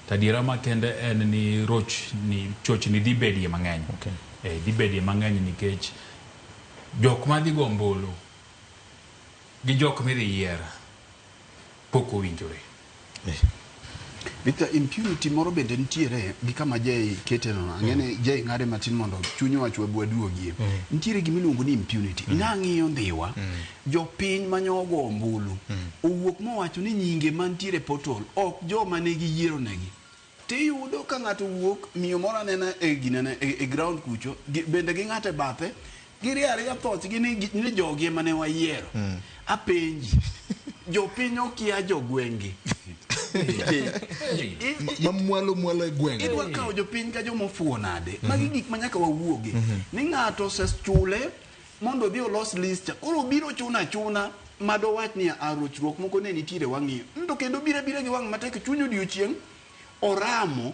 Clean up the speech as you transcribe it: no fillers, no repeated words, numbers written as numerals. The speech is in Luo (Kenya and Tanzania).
To adiera makende en ni roch ni chochni dhi bedie mang'eny. Eh, dhi bedie mang'eny nikech jok madhi go ombulu gi jok midhi yier pok owinjore. Victor, impunity moro bende nitiere gi kama Jay kete no. Ang'e ni Jay ng'ade matin mondo chuny owach wabu waduogie. Nitiere gima iluongo ni impunity. Nang'iyo Ndhiwa, jopiny manyogo ombulu owuok mowacho ni nyinge mantiere e portal ok joma ne giyiero negi. Tiyudo ka ng'ato wuok, miyo moro anena e ginene e ground kucho, bende gi ng'ato e bathe, girie ariya thochgi ni jogi ema ne wayiero. Apenji, jopiny okia jogweng'gi. Ma mwalo mwalo e gweng'. Idwa kawo jopiny ka joma ofuwo nade? Magi gik ma nyaka wawuoge. Ni ng'ato osechule mondo odhi olos list cha. Koro obiro chuna achuna madowach ni a rochruok moko ne nitiere wang'iyo. To kendo obiro abira gi wang' matek chuny odiochieng' oramo.